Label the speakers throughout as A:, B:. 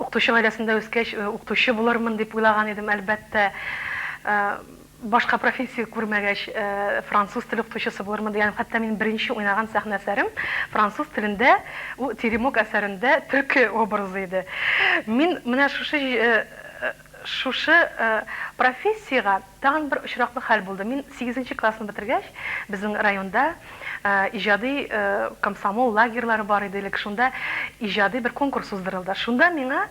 A: Укытучы гаиләсендә үскәч, укытучы булырмын дип уйлаган идем, әлбәттә. Башка профессия күрмәгәч, француз теле укытучысы булырмын дигән. Хәтта минем беренче уйнаган сәхнә әсәрем француз телендә, ул Теремок әсәрендә төлке образы иде. Мин менә шушы шушы профессиягә тагын бер очраклы хәл булды. Мин сигезенче классны бетергәч, безнең районда иҗади комсомол лагерьлары бар иде элек, шунда иҗади бер конкурс уздырылды. Шунда миңа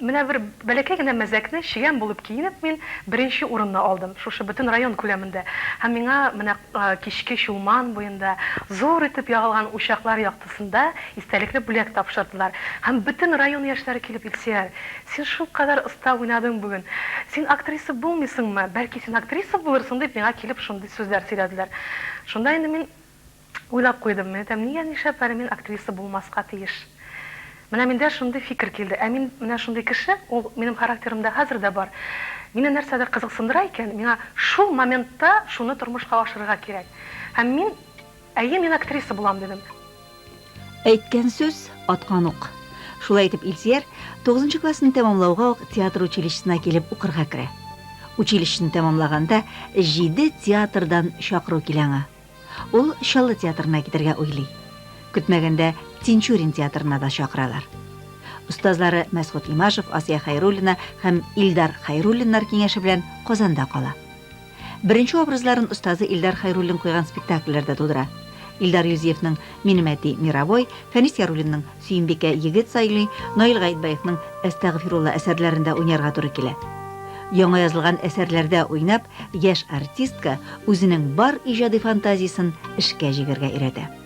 A: Менә бер бәләкәй генә мәзәкне чегән булып киенеп мин беренче урынны алдым, шушы бөтен район күләмендә. Һәм миңа менә кичке Чулман буенда, зур итеп ягылган учаклар яктысында истәлекле бүләк тапшырдылар. Һәм бөтен район яшьләре килеп, Илсөяр, син шулкадәр оста уйнадың бүген, син актриса булмыйсыңмы, бәлки син актриса булырсың, дип миңа килеп шундый сүзләр сөйләделәр. Шунда инде мин Уйлап куйдым, мин әйтәм, нигә, нишләп әле мин актриса булмаска тиеш? Менә миндә шундый фикер килде. Ә мин менә шундый кеше, ул минем характерымда хәзер дә бар. Мине нәрсәдер кызыксындыра икән, миңа шул моментта шуны тормышка ашырырга кирәк. Һәм мин, әйе, мин актриса булам, дидем.
B: Әйткән сүз, аткан ук. Шулай итеп Илсөяр тугызынчы классны тәмамлауга ук театр училищесына килеп укырга керә. Училищены тәмамлаганда җиде театрдан чакыру килә аңа. Ул Чаллы театрына китәргә уйлый. Көтмәгәндә Тинчурин театрына да чакыралар. Остазлары Мәсгут Имашев, Асия Хәйруллина һәм Илдар Хәйруллиннар киңәше белән Казанда кала. Беренче образларын остазы Илдар Хәйруллин куйган спектакльләрдә тудыра. Илдар Юзиевның Минем әти Мировой, Фәнис Яруллинның Сөембикә егет сайлый, Наил Гаетбаевның Әстәгъфирулла әсәрләрендә уйнарга туры килә. Яңа язылган әсәрләрдә уйнап, яшь артистка үзенең бар иҗади фантазиясен эшкә җигәргә өйрәтә.